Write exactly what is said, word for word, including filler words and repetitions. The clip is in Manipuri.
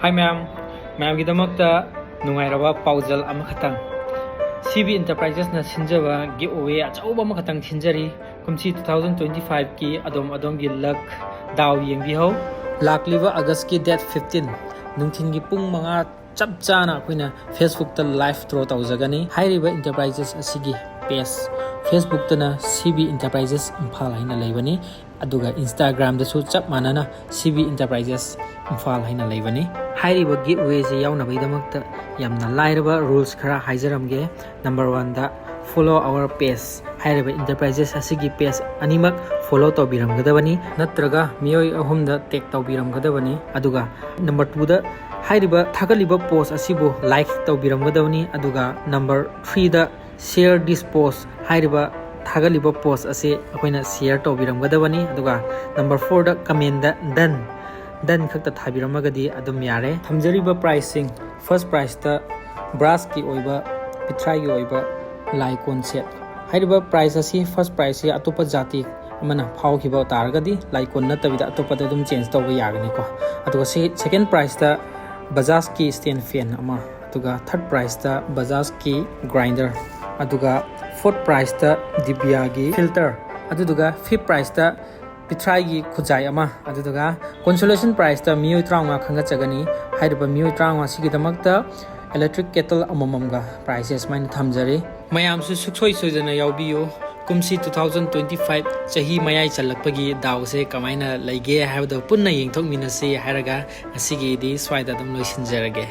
Hi ꯃꯌꯥꯝ, ꯃꯌꯥꯝꯒꯤꯗꯃꯛꯇ ꯅꯨꯡꯉꯥꯏꯔꯕ ꯄꯥꯎꯖꯦꯜ ꯑꯃꯈꯛꯇꯪ꯫ CB Enterprisesꯅ ꯁꯤꯟꯖꯕ giveaway ꯑꯆꯧꯕ ꯑꯃꯈꯛꯇꯪ ꯁꯤꯟꯖꯔꯤ꯫ ꯀꯨꯝꯁꯤ two thousand twenty fiveꯀꯤ ꯑꯗꯣꯝ ꯑꯗꯣꯝꯒꯤ luck ꯗꯥꯎ ꯌꯦꯡꯕꯤꯍꯧ꯫ ꯂꯥꯛꯂꯤꯕ Augustꯀꯤ date fifteen ꯅꯨꯡꯊꯤꯟꯒꯤ ꯄꯨꯡ ꯃꯉꯥ ꯆꯞ ꯆꯥꯅ ꯑꯩꯈꯣꯏꯅ Facebookꯇ live draw ꯇꯧꯖꯒꯅꯤ꯫ ꯍꯥꯏꯔꯤꯕ enterprises ꯑꯁꯤꯒꯤ page Facebookꯇꯅ CB Enterprises ꯏꯝꯐꯥꯜ ꯍꯥꯏꯅ ꯂꯩꯕꯅꯤ, ꯑꯗꯨꯒ Instagramꯗꯁꯨ ꯆꯞ ꯃꯥꯟꯅꯅ CB Enterprises ꯏꯝꯐꯥꯜ ꯍꯥꯏꯅ ꯂꯩꯕꯅꯤ꯫ ꯍꯥꯏꯔꯤꯕ giveawayꯁꯤ ꯌꯥꯎꯅꯕꯒꯤꯗꯃꯛꯇ ꯌꯥꯝꯅ ꯂꯥꯏꯔꯕ rules ꯈꯔ ꯍꯥꯏꯖꯔꯝꯒꯦ꯫ Number oneꯗ follow our page꯫ ꯍꯥꯏꯔꯤꯕ enterprises ꯑꯁꯤꯒꯤ page ꯑꯅꯤꯃꯛ follow ꯇꯧꯕꯤꯔꯝꯒꯗꯕꯅꯤ, ꯅꯠꯇ꯭ꯔꯒ ꯃꯤꯑꯣꯏ ꯑꯍꯨꯝꯗ tag ꯇꯧꯕꯤꯔꯝꯒꯗꯕꯅꯤ꯫ ꯑꯗꯨꯒ number twoꯗ ꯍꯥꯏꯔꯤꯕ ꯊꯥꯒꯠꯂꯤꯕ post ꯑꯁꯤꯕꯨ like ꯇꯧꯕꯤꯔꯝꯒꯗꯕꯅꯤ꯫ ꯑꯗꯨꯒ number threeꯗ share this post꯫ ꯍꯥꯏꯔꯤꯕ ꯊꯥꯒꯠꯂꯤꯕ post ꯑꯁꯤ ꯑꯩꯈꯣꯏꯅ share ꯇꯧꯕꯤꯔꯝꯒꯗꯕꯅꯤ꯫ ꯑꯗꯨꯒ number fourꯗ commentꯗ done, done ꯈꯛꯇ ꯊꯥꯕꯤꯔꯝꯃꯒꯗꯤ ꯑꯗꯨꯝ ꯌꯥꯔꯦ꯫ ꯊꯝꯖꯔꯤꯕ prizeꯁꯤꯡ: first prizeꯇ brassꯀꯤ ꯑꯣꯏꯕ, ꯄꯤꯊ꯭ꯔꯥꯏꯒꯤ ꯑꯣꯏꯕ ꯂꯥꯏ ꯀꯣꯟ set꯫ ꯍꯥꯏꯔꯤꯕ prize ꯑꯁꯤ, first prizeꯁꯤ ꯑꯇꯣꯞꯄ ꯖꯥꯇꯤ ꯑꯃꯅ ꯐꯥꯎꯈꯤꯕ ꯇꯥꯔꯒꯗꯤ ꯂꯥꯏ ꯀꯣꯟ ꯅꯠꯇꯕꯤꯗ ꯑꯇꯣꯞꯄꯗ ꯑꯗꯨꯝ change ꯇꯧꯕ ꯌꯥꯒꯅꯤꯀꯣ꯫ ꯑꯗꯨꯒ ꯁꯤ second prizeꯇ Bajajꯀꯤ stand fan ꯑꯃ, ꯑꯗꯨꯒ third prizeꯇ Bajajꯀꯤ grinder, ꯑꯗꯨꯒ fourth prizeꯇ Dibyagꯤ filter, ꯑꯗꯨꯗꯨꯒ fifth prizeꯇ ꯄꯤꯊ꯭ꯔꯥꯏꯒꯤ ꯈꯨꯖꯥꯏ ꯑꯃ, ꯑꯗꯨꯗꯨꯒ consolation prizeꯇ ꯃꯤꯑꯣꯏ ꯇꯔꯥꯃꯉꯥ ꯈꯟꯒꯠꯆꯒꯅꯤ꯫ ꯍꯥꯏꯔꯤꯕ ꯃꯤꯑꯣꯏ ꯇꯔꯥꯃꯉꯥꯁꯤꯒꯤꯗꯃꯛꯇ electric kettle ꯑꯃꯃꯝꯒ prizeꯁꯦ ꯁꯨꯃꯥꯏꯅ ꯊꯝꯖꯔꯤ꯫ ꯃꯌꯥꯝꯁꯨ ꯁꯨꯡꯁꯣꯏ ꯁꯣꯏꯗꯅ ꯌꯥꯎꯕꯤꯌꯨ꯫ ꯀꯨꯝꯁꯤ two thousand twenty five ꯆꯍꯤ ꯃꯌꯥꯏ ꯆꯜꯂꯛꯄꯒꯤ ꯗꯥꯎꯁꯦ ꯀꯃꯥꯏꯅ ꯂꯩꯒꯦ ꯍꯥꯏꯕꯗꯣ ꯄꯨꯟꯅ ꯌꯦꯡꯊꯣꯛꯃꯤꯟꯅꯁꯤ ꯍꯥꯏꯔꯒ ꯉꯁꯤꯒꯤꯗꯤ ꯁ꯭ꯋꯥꯏꯗ ꯑꯗꯨꯝ ꯂꯣꯏꯁꯤꯟꯖꯔꯒꯦ꯫